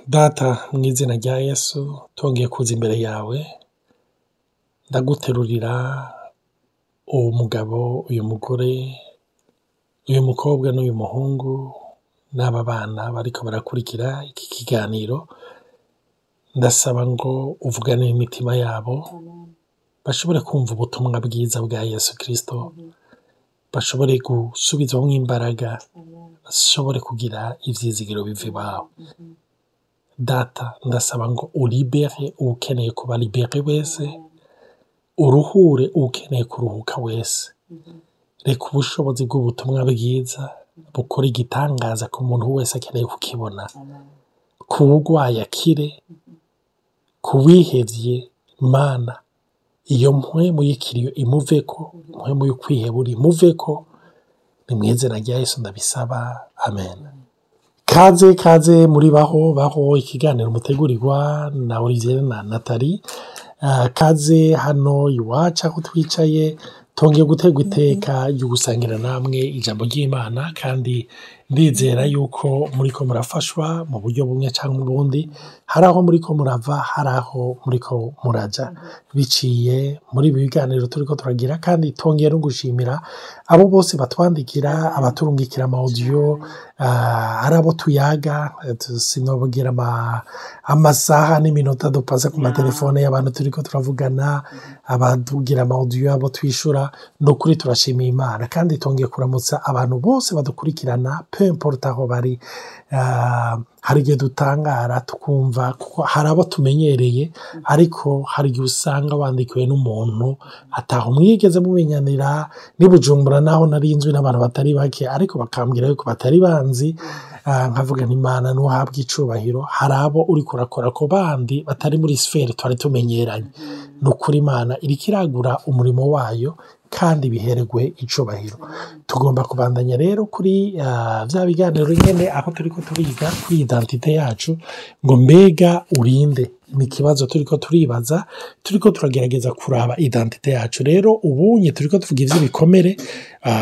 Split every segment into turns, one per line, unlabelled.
Data, mu izina rya Yesu, tongeye kuza imbere yawe, ndaguterurira uwo mugabo, uyu mugore, uyu mukobwa n'uyu muhungu n'aba bana bariko barakurikira iki kiganiro. Ndasaba ngo uvugane imitima yabo, bashobore kumva ubutumwa bwiza bwa Yesu Kristo, bashobore gusubizwamwo imbaraga, bashobore kugira ivyizigiro biva iwawe. Data, ndasaba ngo ulibere uwukeneye kuba libéré wese, uruhure uwukeneye kuruhuka wese. Reka ubushobozi bw'ubutumwa bwiza bukora igitangaza ku muntu wese akeneye kukibona, ku wugwaye akire, ku wihevye. Mana, iyo mpwemu y'ikiriyo imuveko, impwemu y'ukwihebura imuveko. Ni mu izina rya Yesu ndabisaba, amen. Kaze, kaze muri Baho Baho, ikiganiro mutegurirwa na Olivier na Nathalie. Kaze hano iwacu aho twicaye, tongeye guterwa iteka ryo gusangira namwe ijambo ry'Imana, kandi ndizera yuko muriko murafashwa mu buryo bumwe cyangwa ubundi. Hari aho muriko murava, hari aho muriko muraja biciye muri ibi biganiro turiko turagira. Kandi tongeye no gushimira abo bose batwandikira, abaturungikira ama audio, ari abo tuyaga. Sinobwira amasaha n'iminota dupasa ku matelefone y'abantu turiko turavugana, abatugira ama audio, abo twishura. Ni ukuri turashimiye Imana. Kandi tongeye kuramutsa abantu bose badukurikirana, peu importe aho bari. Hari igihe dutangara tukumva, kuko hari abo tumenyereye, ariko hari igihe usanga wandikiwe n'umuntu ataho mwigeze mumenyanira. Ni Bujumbura naho nari nzwi n'abantu batari bake, ariko bakambwira yuko batari banzi. Nkavuga nti: "Imana ntuhabwe icubahiro." Hari abo uriko urakora ko bandi batari muri sphère twari tumenyeranye. Ni ukuri Imana iriko iragura umurimo wayo, kandi biheregwe icubahiro. Tugomba kubandanya rero kuri vya biganiro nyene, aho turiko turiga kuri identité yacu, ngo mbega urinde? Ni ikibazo turiko turibaza, turiko turagerageza kuraba identité yacu. Rero ubunye turiko tuvuga ivy'ibikomere.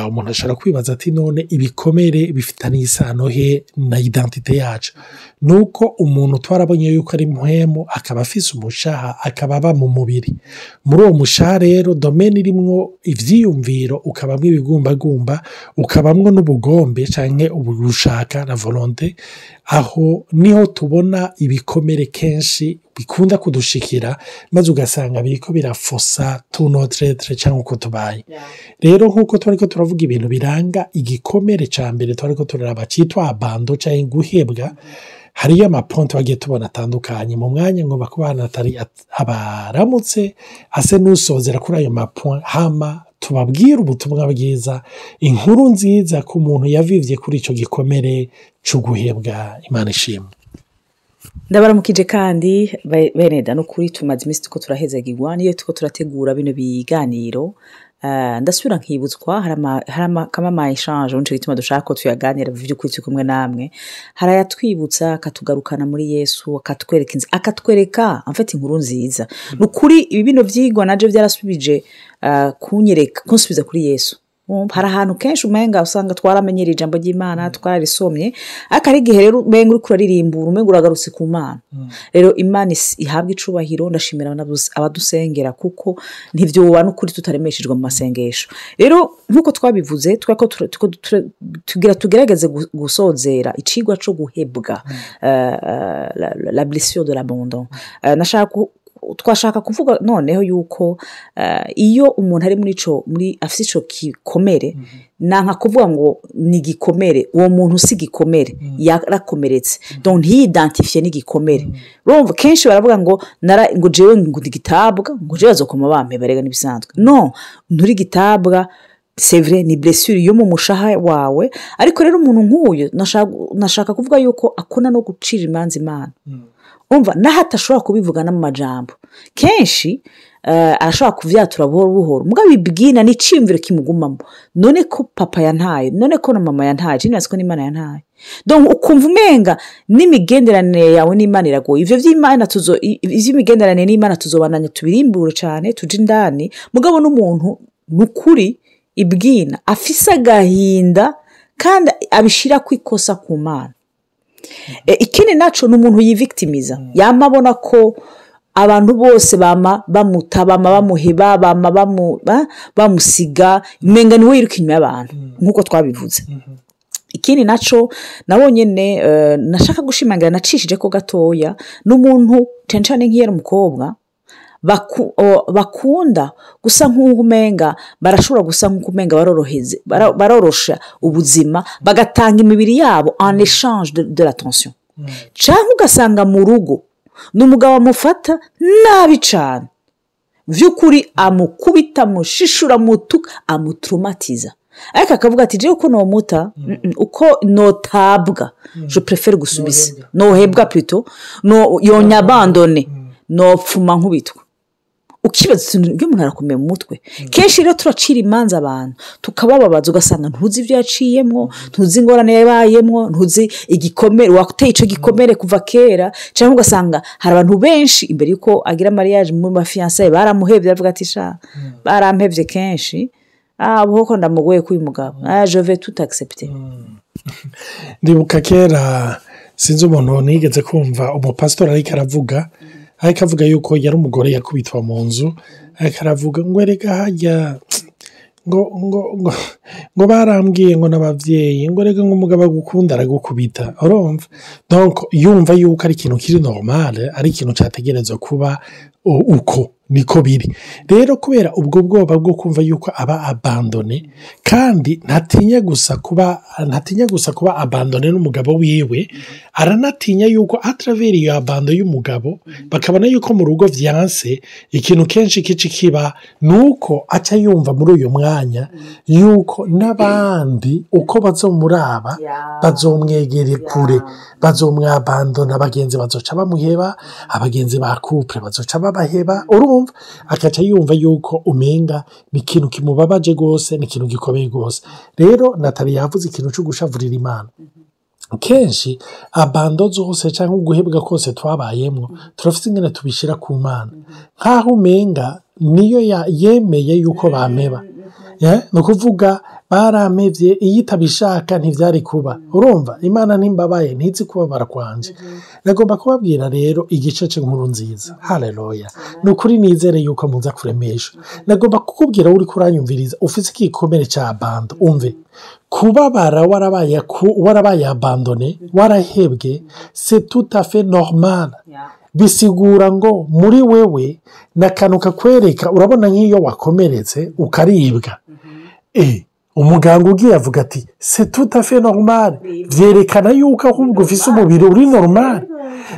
Umuntu ashobora kwibaza ati: "None ibikomere bifitaniye isano he na identité yacu?" Nuko umuntu twarabonye yuko ari mpwemu, akaba afise umushaha, akaba aba mu mubiri. Muri uwo mushaha rero, domaine irimwo ivyiyumviro, ukabamwo ibigumbagumba, ukabamwo n'ubugombe canke ubushaka na volonté. Aho niho tubona ibikomere kenshi bikunda kudushikira, maze ugasanga biriko birafosa tout notre être canke uko tubaye. Rero nk'uko twariko turavuga ibintu biranga igikomere ca mbere, twariko turaraba citwa abandon canke guhebwa. Hariyo ama points twagiye tubona atandukanye. Mu mwanya ngomba kuba atari abaramutse ase n'usozera kuri ayo ma points, hama tubabwire ubutumwa bwiza, inkuru nziza ku muntu yavivye kuri ico gikomere co guhebwa. Imana ishimwe.
Ndabaramukije kandi beneda. N'ukuri tumaze iminsi tuko turahezagirwa niyo tuko turategura bino biganiro. Ndasubira nkibutswa hari ama échange, nico gituma dushaka ko tuyaganira vy'ukuri turi kumwe namwe. Hari ayatwibutsa, akatugarukana muri Yesu, akatwereka inzira, akatwereka en fait inkuru nziza. Ni ukuri ibi bino vyigwa naje vyarasubije kunyereka, kunsubiza kuri Yesu. Urumva, hari ahantu kenshi umenga usanga twaramenyereye ijambo ry'Imana, twararisomye, ariko hari igihe rero umenga uriko uraririmbura, umenga uragarutse ku Mana. Rero Imana ihabwe icubahiro. Ndashimira abadusengera, kuko ntivyoba n'ukuri tutaremeshejwe mu masengesho. Rero nk'uko twabivuze, twariko tugira tugerageze gusozera icigwa co guhebwa, la blessure de l'abandon. Twashaka kuvuga noneho yuko iyo umuntu ari muri ico, muri afise ico gikomere, nanka kuvuga ngo ni igikomere, uwo muntu si igikomere, yarakomeretse, donc ntiyidantifiye n'igikomere. Urumva kenshi baravuga ngo nara, ngo jewe ngo ndi gitabwa, ngo jewe bazokoma bampeba, rega n'ibisanzwe. No nturi gitabwa, c'est vrai, ni blessure yo mu mushaha wawe. Ariko rero umuntu nk'uyu nashaka kuvuga yuko akunda no gucira imanza Imana. Umva, naho atashobora kubivuga no mu majambo, kenshi arashobora kuvyatura buhoro buhoro, mugabo ibwina ni iciyumviro kimugumamo: none ko papa yantaye, none ko na mama yantaye, je nibaza ko n'Imana yantaye. Donc ukumva umenga n'imigenderanire yawe n'Imana iragoye. Ivyo vy'Imana tuzo, ivy'imigenderanire n'Imana tuzobananya tubirimbure cane, tuje indani. Mugabo n'umuntu nukuri ibwina afise agahinda kandi abishira ku ikosa ku Mana. Ikindi naco ni umuntu yivictimiza, yama abona ko abantu bose bama bamuta, bama bamuheba, bama bamusiga, umenga niwe yiruka inyuma y'abantu nk'uko twabivuze. Ikindi naco nabo nyene, nashaka gushimangira, nacishije ko gatoya, n'umuntu cane cane nk'iyo ari umukobwa bakunda gusa nk'uko umenga barashobora gusa nk'uko umenga barorosha ubuzima, bagatanga imibiri yabo en échange de l'attention. Canke ugasanga mu rugo ni umugabo amufata nabi cane, vy'ukuri amukubita, amushishura, amutuka, amutraumatiza, ariko akavuga ati: "Jewe uko nomuta, uko notabwa, je préfère gusubiza nohebwa plutôt no yonyabandone, nopfuma nkubitwa." Ukibaza uti: "Uyu muntu arakomeye mu mutwe?" Kenshi rero turacira imanza abantu, tukabababaza, ugasanga ntuzi ibyo yaciyemwo, ntuzi ingorane yabayemwo, ntuzi igikomere wateye ico gikomere kuva kera. Cyangwa ugasanga hari abantu benshi imbere y'uko agira mariage, mu ma fiançailles baramuhevye, aravuga ati: "Sha, barampevye kenshi, ah, ubu ndamugoye k'uyu mugabo, ah, je vais tout accepter."
Ndibuka kera, sinzi umuntu nigeze kumva umupasitori ariko avuga yuko yari umugore yakubitwa mu nzu, ariko aravuga ngo: "Erega hajya ngo barambwiye ngo n'ababyeyi ngo rega ngo umugabo agukunda aragukubita." Urumva, donc yumva yuko ari ikintu kiri normal, ari ikintu cyategerezwa kuba uko niko biri. Rero kubera ubwo bwoba bwo kumva yuko aba abandonné, kandi ntatinya gusa kuba abandonné n'umugabo wiwe, aranatinya yuko à travers iyo abandon y'umugabo bakabona yuko mu rugo vyanse. Ikintu kenshi kici kiba ni uko aca yumva muri uyu mwanya yuko n'abandi uko bazomuraba bazomwegera kure, bazomwabandona, abagenzi bazoca bamuheba, abagenzi ba couple bazoca babaheba. Urumva, akaca yumva yuko umenga ni ikintu kimubabaje rwose, ni ikintu gikomeye rwose. Rero Natali yavuze ikintu cyo gushavurira Imana. Kenshi abandon zose cyangwa uguhebwa kose twabayemo, turafite ingene tubishyira ku Mana, nk'aho umenga niyo yemeye yuko bampeba. Ni ukuvuga barampevye, iyo itabishaka ntivyari kuba. Urumva, Imana ntimbabaye, ntizi kubabara kwanje. Nagomba kubabwira rero igice cy'inkuru nziza. Haleluya! Ni ukuri nizere yuko muza kuremesha. Nagomba kukubwira, uri kuranyumviriza, ufite igikomere cya abandon, umve: kubabara warabaye abandonné, warahebwe, c'est tout à fait normal. Bisigura ngo muri wewe ni akantu kakwereka. Urabona nk'iyo wakomeretse ukaribwa, umuganga ugiye avuga ati: "C'est tout à fait normal." Byerekana yuko ahubwo ufise umubiri uri normal.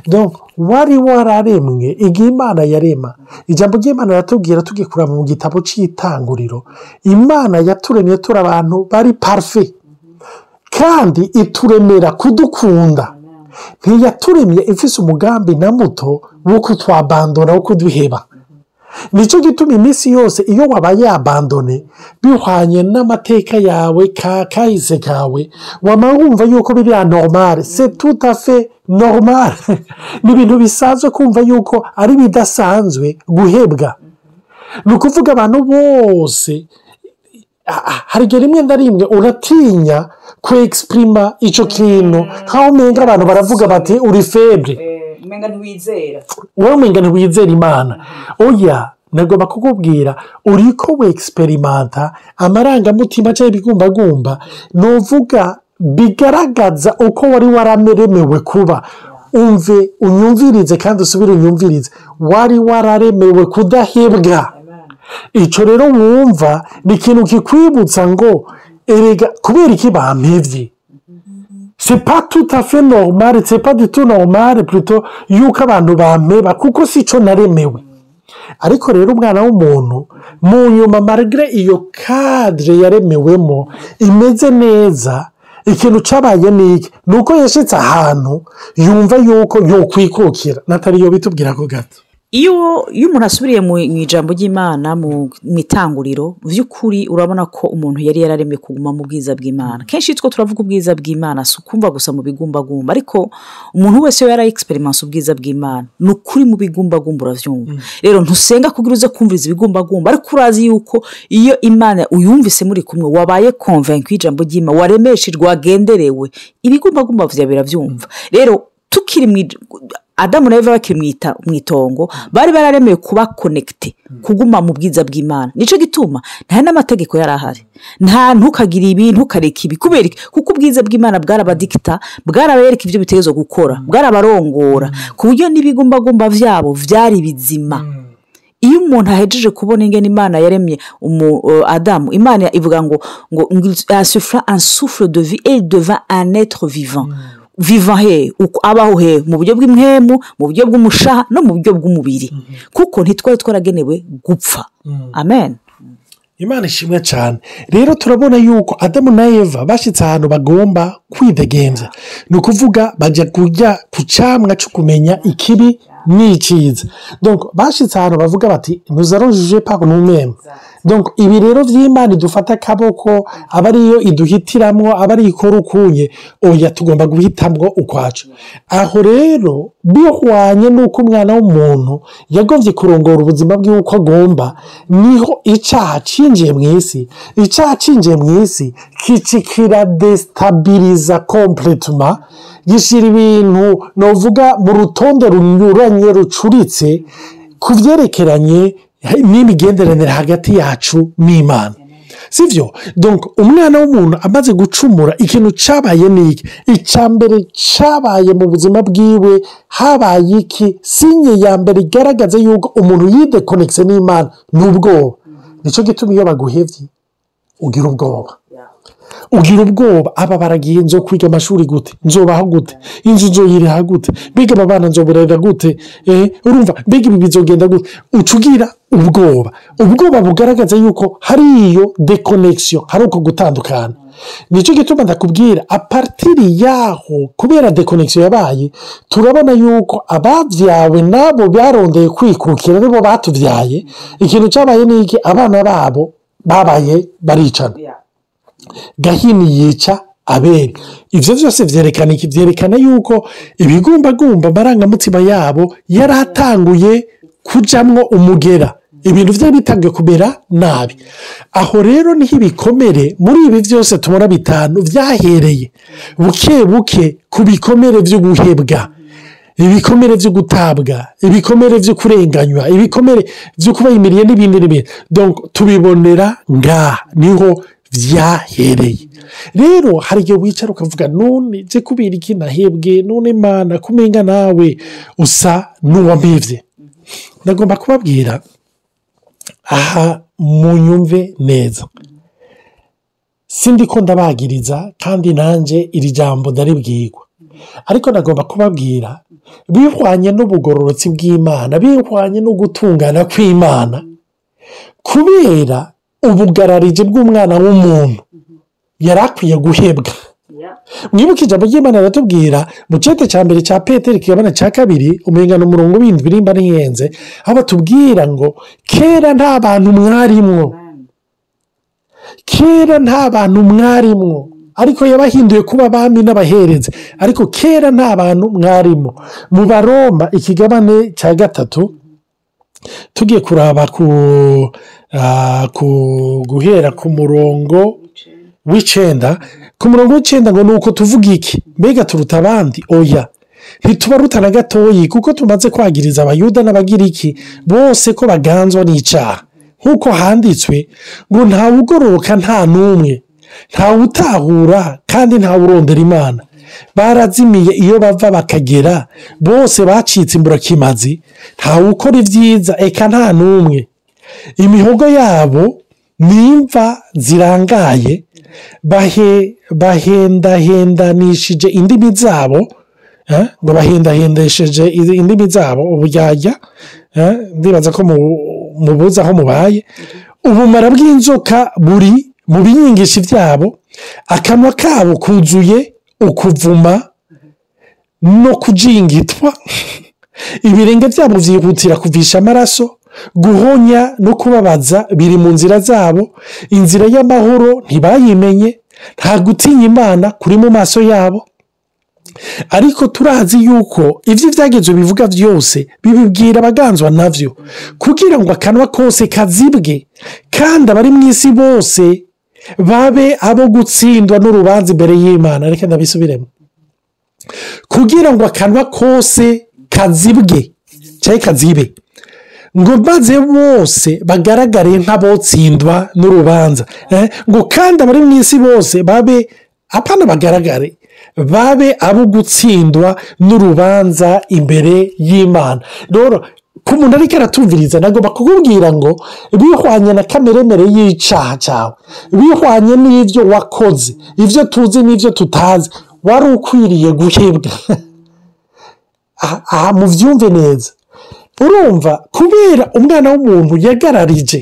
Donc wari wararemwe igihe Imana yarema. Ijambo ry'Imana riratubwira, tugiye kuraba mu gitabo cy'Itanguriro, Imana yaturemye turi abantu bari parfaits, kandi ituremera kudukunda. Ntiyaturemye ifise umugambi na muto wo kutwabandona, wo kuduheba. Nicyo gituma iminsi yose iyo wabaye abandonné, bihwanye n'amateka yawe kahise kawe, wama wumva yuko biri anormal. C'est tout à fait normal, ni ibintu bisanzwe kumva yuko ari bidasanzwe guhebwa. Ni ukuvuga abantu bose, hari igihe rimwe na rimwe uratinya kwexprima icyo kintu, nk'aho umenga abantu baravuga bati: "Uri faible."
Umenga ntiwizera.
Wowe umenga ntiwizera Imana. Oya, nagomba kukubwira, uriko wexperimenta amarangamutima cyangwa ibigumbagumba, nuvuga bigaragaza uko wari wararemewe kuba. Umve, unyumvirize kandi usubire unyumvirize: wari wararemewe kudahebwa. Icyo rero wumva ni ikintu kikwibutsa ngo: "Erega kubera iki bampevye? C'est pas tout à fait normal, c'est pas du tout normal plutôt yuko abantu bampeba, kuko si cyo naremewe." Ariko rero umwana w'umuntu mu nyuma, malgré iyo cadre yaremewemo imeze neza, ikintu cyabaye ni iki? Ni uko yashyitse ahantu yumva yuko yokwikukira. Natali yo bitubwira ko gato.
Iyo umuntu asubiriye mu ijambo ry'Imana mu itanguriro, by'ukuri urabona ko umuntu yari yararemye kuguma mu bwiza bw'Imana. Kenshi two turavuga ubwiza bw'Imana si ukumva gusa mu bigumbagumba, ariko umuntu wese yari experience ubwiza bw'Imana ni ukuri mu bigumbagumba uravyumva. Rero ntusenga kugira uze kumviriza ibigumbagumba, ariko urazi yuko iyo Imana uyumvise muri kumwe wabaye convaincu y'ijambo ry'Imana, waremeshejwe, wagenderewe, ibigumbagumba vyawe biravyumva. Rero tukiri mu Adamu na Eva bakiri mu itongo bari bararemewe kuba connecté, kuguma mu bwiza bw'Imana. Nico gituma nta n'amategeko yari ahari, nta ntukagire ibi ntukareke ibi, kubera iki? Kuko ubwiza bw'Imana bwarabadikita, bwarabereka ibyo bitegerezwa gukora, bwarabarongora ku buryo n'ibigumbagumba vyabo vyari bizima. Iyo umuntu ahejeje kubona ingene Imana yaremye Adamu, Imana ivuga ngo insuffla un souffle de vie et il devint un être vivant. Vivant he, abaho he, mu buryo bw'impwemu, mu buryo bw'umushaha no mu buryo bw'umubiri, kuko ntitwari twaragenewe gupfa. Amen.
Imana ishimwe cyane. Rero turabona yuko Adamu na Eva bashyitse ahantu bagomba kwidegemvya, ni ukuvuga bajya kurya ku camwa cyo kumenya ikibi n'icyiza. Donc bashyitse ahantu bavuga bati nous allons juger par nous-mêmes. Donc ibi rero vy'Imana idufata akaboko, aba ariyo iduhitiramwo, aba ariyo ikora ukunye, oya tugomba guhitamwo ukwacu. Aho rero bihwanye n'uko umwana w'umuntu yagombye kurongora ubuzima bwiwe uko agomba, niho icaha cinjiye mw'isi. Icaha cinjiye mw'isi kici kiradestabiliza complètement, gishira ibintu novuga mu rutonde runyuranye rucuritse ku vyerekeranye n'imigenderanire hagati yacu n'Imana, sivyo? Donc umwana w'umuntu amaze gucumura, ikintu cabaye niki? Icya mbere cabaye mu buzima bwiwe, habaye iki? Signe ya mbere igaragaza yuko umuntu yidekonekise n'Imana ni ubwoba. Nico gituma iyo baguhevye ugira ubwoba, ugira ubwoba. Aba baragiye, nzo kwiga amashuri gute? Nzobaho gute? Inzu nzoyiriha gute? Mbega aba bana nzoburera gute? Urumva mbega ibi bizogenda gute? Uca ugira ubwoba, ubwoba bugaragaza yuko hari iyo déconnexion, hari uko gutandukana. Nicyo gituma ndakubwira, à partir yaho, kubera déconnexion yabaye, turabona yuko abavyawe nabo barondeye kwikukira, nibo batuvyaye. Ikintu cyabaye ni iki? Abana babo babaye baricana, Gahini yica Abeli. Ivyo vyose vyerekana iki? Vyerekana yuko ibigumbagumba, amarangamutima yabo yaratanguye kujamwo umugera, ibintu vyari bitanguye kumera nabi. Aho rero niho ibikomere muri ibi vyose tubona bitanu vyahereye buke buke, ku bikomere vyo guhebwa, ibikomere vyo gutabwa, ibikomere vyo kurenganywa, ibikomere vyo kuba humilié n'ibindi n'ibindi. Donc tubibonera ngaha, niho vyahereye. Rero hari igihe wicara ukavuga: none je kubera iki nahebwe? None Mana, kumenga nawe usa n'uwampevye? Ndagomba kubabwira aha, munyumve neza, sindi ko ndabagiriza, kandi nanjye iri jambo ndaribwirwa, ariko nagomba kubabwira bihwanye n'ubugororotsi bw'Imana, bihwanye no gutungana kw'Imana, kubera ubugararije bw'umwana w'umuntu yari akwiye guhebwa. Mwibuke ijambo ry'Imana riratubwira mu cete cya mbere cya Peteri, kigabane cya kabiri, umengano umurongo w'indwi nimba ntihenze, aho batubwira ngo kera nta bantu mwarimwo, kera nta bantu mwarimwo, ariko yabahinduye kuba abami n'abaherezi, ariko kera nta bantu mwarimo. Mu Baroma ikigabane cya gatatu, tugiye kuraba ku guhera ku murongo w'icenda, ku murongo w'icenda ngo: "Ni uko tuvuga iki? Mbega turuta abandi? Oya, ntitubaruta na gatoyi, kuko tumaze kwagiriza Abayuda n'Abagiriki bose ko baganzwa n'icyaha, nk'uko handitswe ngo: ntawugororoka, nta n'umwe, ntawutahura, kandi ntawurondera Imana. Barazimiye iyo bava bakagera bose, bacitse imburakimazi, ntawukora ibyiza, eka nta n'umwe. Imihogo yabo ni imva zirangaye, bahendahendanishije indimi zabo," ngo bahendahendesheje indimi zabo uburyarya. Ndibaza ko mubuze aho mubaye. "Ubumara bw'inzoka buri mu binyigisho byabo, akanwa kabo kuzuye ukuvuma no kujingitwa." Ibirenge byabo byihutira kuvisha amaraso, guhonya no kubabaza biri mu nzira zabo, inzira y'amahoro ntibayimenye, nta gutinya Imana kuri mu maso yabo. Ariko turazi yuko ibyo ibyagezwe bivuga byose bibibwira abaganzwa nabyo, kugira ngo akanwa kose kazibwe, kandi abari mu isi bose babe abo gutsindwa n'urubanza imbere y'Imana. Reka ndabisubiremo. Kugira ngo akanwa kose kazibwe cyangwa kazibe, ngo maze bose bagaragare nk'abotsindwa n'urubanza, ngo kandi abari mu isi bose babe apana bagaragare, babe abo gutsindwa n'urubanza imbere y'Imana. Rero ku muntu ariko aratumviriza, nagomba kukubwira ngo bihwanye na kameremere y'icyaha cyawe, bihwanye n'ibyo wakoze, ibyo tuzi n'ibyo tutazi, wari ukwiriye guhebwa. Aha mubyumve neza. Urumva, kubera umwana w'umuntu yagararije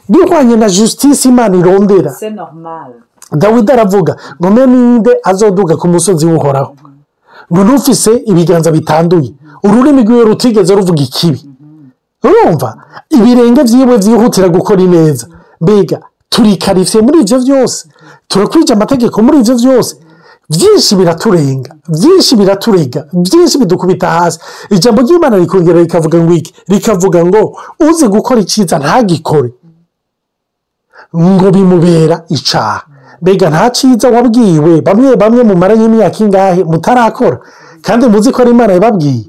bihwanye na justice Imana irondera. Dawidi aravuga ngo mbe ninde azoduga ku musozi w'Uhoraho, ngo ntufise ibiganza bitanduye, ururimi rwiwe rutigeze ruvuga ikibi. Urumva, ibirenge vyiwe vyihutira gukora ineza. Mbega turikarifye muri ivyo vyose, turakwije amategeko muri ivyo vyose. Byinshi biraturenga, byinshi biraturega, byinshi bidukubita hasi. Ijambo ry'Imana rikongera rikavuga ngo iki? Rikavuga ngo uzi gukora icyiza ntagikore, ngo bimubera icaha. Mbega nta cyiza wabwiwe? Bamwe bamwe mumaranye imyaka ingahe mutarakora, kandi muzi ko ari Imana yababwiye.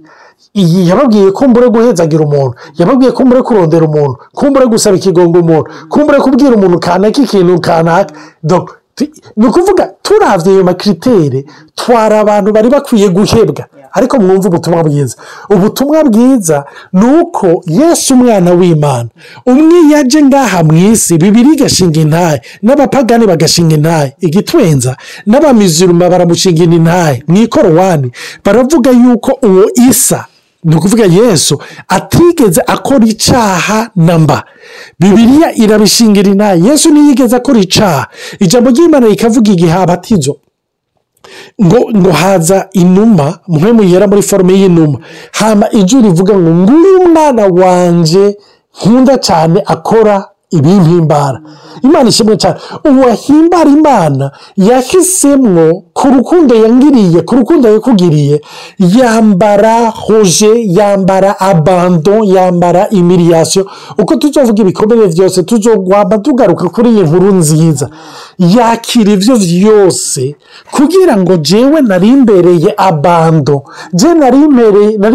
Iyi yababwiye ko mbure guhezagira umuntu, yababwiye ko mbure kurondera umuntu, ko mbure gusaba ikigongo umuntu, ko mbure kubwira umuntu kanaka ikintu kanaka. Donc ni ukuvuga turavye ayo ma critères, twara abantu bari bakwiye guhebwa. Ariko mwumve ubutumwa bwiza. Ubutumwa bwiza ni uko Yesu umwana w'Imana umwe yaje ngaha mu isi, Bibiliya igashinga intahe, n'abapagani bagashinga intahe, igitwenza n'abamiziruma baramushingira intahe. Mu ikorowani baravuga yuko uwo Isa, ni ukuvuga Yesu, atigeze akora icaha namba. Bibiliya irabishingira intahe, Yesu ntiyigeze akora icaha. Ijambo ry'Imana rikavuga igihe abatizwa ngo haza inuma, Mpwemu Yera muri forme y'inuma, hama ijwi rivuga ngo nguyu umwana wanje nkunda cyane akora ibimpimbara. Imana ishimwe cyane. Uwahimbara Imana yahisemwo ku rukundo yangiriye, ku rukundo yakugiriye, yambara rejet, yambara abandon, yambara humiliation. Uko tuzovuga ibikomere vyose, tuzogwama tugaruka kuri iyi nkuru nziza. Yakira ivyo vyose kugira ngo jewe nari imbereye abandon, je nari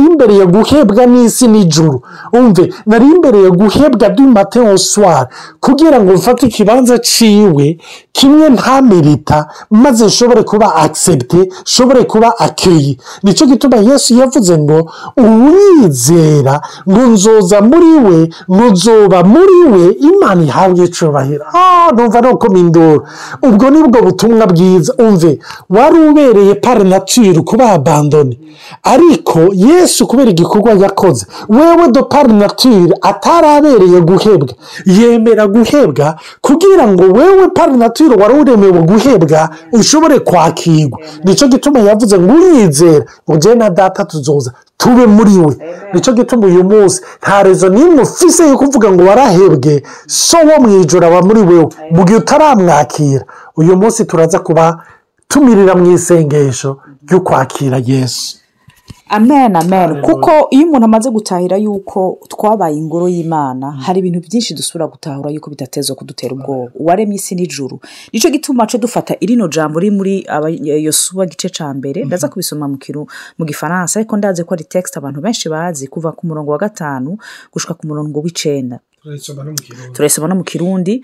imbereye guhebwa n'isi n'ijuru, umve, nari imbereye guhebwa du matin au soir, kugira ngo mfate ikibanza ciwe kimwe ntamerita, maze nshobore kuba accepté, nshobore kuba accueilli. Nico gituma Yesu yavuze ngo uwizera ngo nzoza muri we, ngo nzoba muri we, Imana ihabwe icubahiro. Numva no komindura. Ubwo nibwo butumwa bwiza. Umve, wari ubereye par nature kuba abandonné, ariko Yesu kubera igikorwa yakoze, wewe de par nature atarabereye guhebwa, yemera guhebwa kugira ngo wewe par nature wari uremewe guhebwa ushobore kwakirwa. Nico gituma yavuze ngo unyizera, ngo jewe na data tuzoza tube muri we. Nico gituma uyu munsi nta raison n'imwe ufise yo kuvuga ngo warahebwe. So wo mw'ijuru aba muri wewe mu gihe utaramwakira. Uyu munsi turaza kuba tumirira mu isengesho ryo kwakira Yesu.
Amen, amen.
Hallelujah.
Kuko iyo umuntu amaze gutahira yuko twabaye ingoro y'Imana, hari ibintu byinshi dusubira gutahura yuko bidatezwa kudutera ubwoba. Uwaremye isi n'ijuru. Nico gituma ce dufata irino jambo riri muri Yosuwa gice ca mbere, ndaza kubisoma mu Gifaransa, ariko ndazi ko ari texte abantu benshi bazi, kuva ku murongo wa 5 gushika ku murongo w'icenda.
Turayisoma no mu Kirundi.
Turayisoma no mu Kirundi.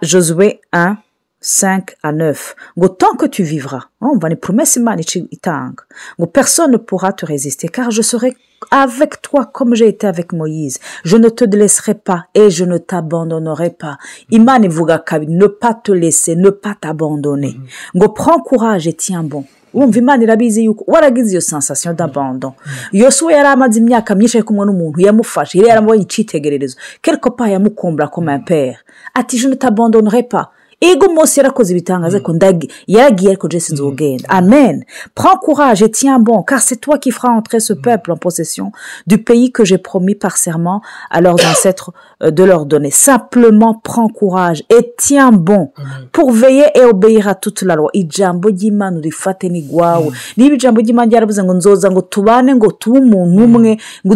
Josué 1, 5 à 9. Ngo tant que tu vivras, urumva ni promesse Imana itanga. Ngo personne ne pourra te résister, car je serai avec toi comme j'ai été avec Moïse. Je ne te laisserai pas et je ne t'abandonnerai pas. Imana ivuga kabiri, ne pas te laisser, ne pas t'abandonner. Ngo prends courage et tiens bon. Urumva Imana irabizi yuko waragize iyo sensation d'abandon. Yosuwa yari amaze imyaka myinshi ari kumwe n'umuntu yamufashe, yari yaramubonye icitegererezo. Quelque part yamukumbura comme un père. Ati je ne t'abandonnerai pas. Ego Mose yarakoze ibitangaza, ariko yaragiye, ariko je sinzogenda. Amen. Prends courage et tiens bon, car c'est toi qui feras entrer ce peuple en possession du pays que j'ai promis par serment à leurs ancêtres de leur donner. Simplement prends courage et tiens bon pour veiller et obéir à toute la loi. Ijambo ry'Imana urifate ni gwawe. Niba ijambo ry'Imana ryaravuze ngo nzoza ngo tubane, ngo tube umuntu umwe, ngo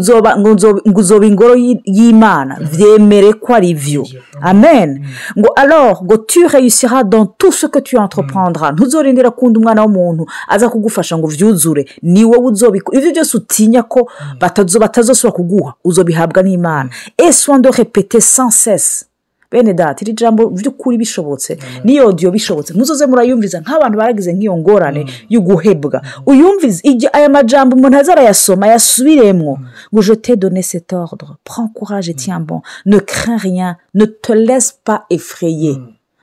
uzoba ingoro y'Imana, vyemere ko ari vyo. Amen. Ngo alors ngo tu réussiras dans tout ce que tu entreprendras. Ntuzorindira kundi umwana w'umuntu aza kugufasha ngo vyuzure, ni wowe uzobikora. Ivyo byose utinya ko batazosubira kuguha, uzobihabwa n'Imana. Et soin de répéter sans cesse. Bene data, iri jambo by'ukuri bishobotse, n'iyo audio bishobotse, muzoze murayumviza nk'abantu baragize nk'iyo ngorane yo guhebwa. Uyumvize aya majambo, umuntu aza arayasoma, ayasubiremwo. Ngo je t'ai donné cet ordre, prends courage et tiens bon, ne crains rien, ne te laisse pas effrayer,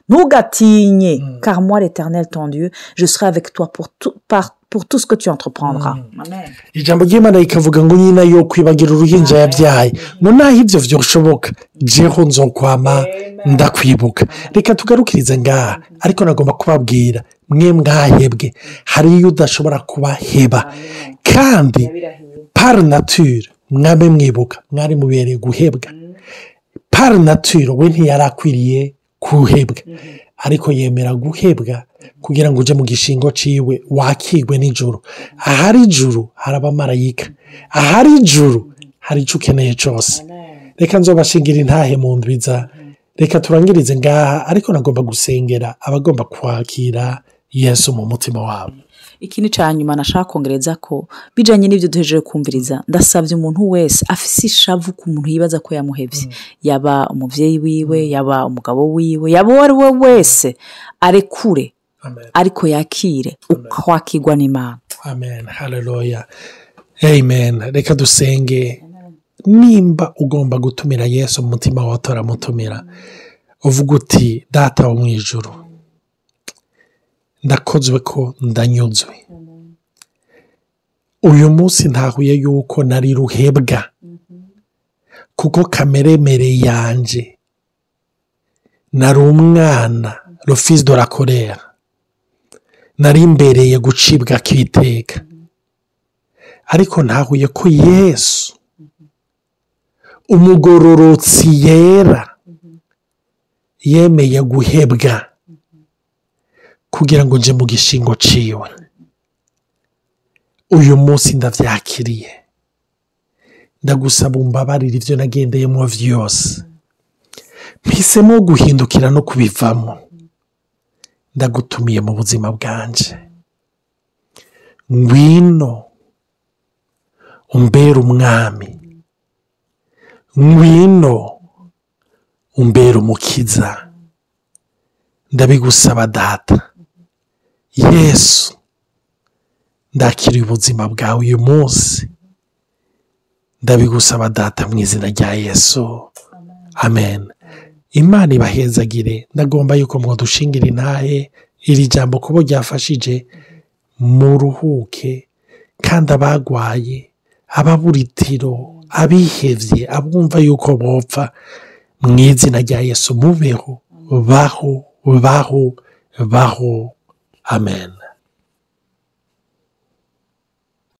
ntugatinye, car moi, l'Éternel ton Dieu, je serai avec toi pour tout ce que tu entreprendras. Amen.
Ijambo ry'Imana rikavuga ngo nyina yo kwibagira uruhinja yabyaye, ngo naho ibyo vyoshoboka, jeho nzokwama ndakwibuka. Reka tugarukirize ngaha, ariko nagomba kubabwira mwe mwahebwe, hari iyo udashobora kubaheba, kandi par nature mwabe mwibuka mwari mubereye guhebwa. Par nature we ntiyarakwiriye kuhebwa, ariko yemera guhebwa kugira ngo uje mu gishingo ciwe, wakirwe n'ijuru. Ahari ijuru hari abamarayika, ahari ijuru hari ico ukeneye cose. Reka nzobashingira intahe mu ndwiza. Reka turangirize ngaha, ariko nagomba gusengera abagomba kwakira Yesu mu mutima wabo.
Ikindi ca nyuma nashaka kongereza ko bijanye n'ivyo duhejeje kumviriza, ndasavye umuntu wese afise ishavu ku muntu yibaza ko yamuhevye, yaba umuvyeyi wiwe, yaba umugabo wiwe, yaba uwo ari we wese, arekure,
Amen.
ariko yakire ukwakirwa n'Imana.
Amen, haleluya, amen. Reka dusenge. Nimba ugomba gutumira Yesu mu mutima wawe, turamutumira, uvuga uti: "Data wo mu ijuru, ndakozwe ko ndanyuzwe. Uyu munsi ntahuye yuko nari ruhebwa, kuko kameremere yanje nari umwana, le fils de la colère, nari mbereye gucibwa kw'iteka, ariko ntahuye ko Yesu umugororotsi yera yemeye guhebwa kugira ngo nje mu gishingo ciwe. Uyu munsi ndavyakiriye, ndagusaba umbabarire ivyo nagendeyemo vyose, mpisemo guhindukira no kubivamo. Ndagutumiye mu buzima bwanje, ngwino umbere umwami, ngwino umbere umukiza. Ndabigusaba Data. Yesu, ndakiriye ubuzima bwawe uyu munsi, ndabigusaba Data, mu izina rya Yesu, amen." Imana ibahezagire. Ndagomba yuko mwadushingira intahe iri jambo kubo ryafashije, muruhuke, kandi abagwaye, ababuritiro, abihevye, abumva yuko bopfa, mu izina rya Yesu mubeho, baho, baho, baho. Amen.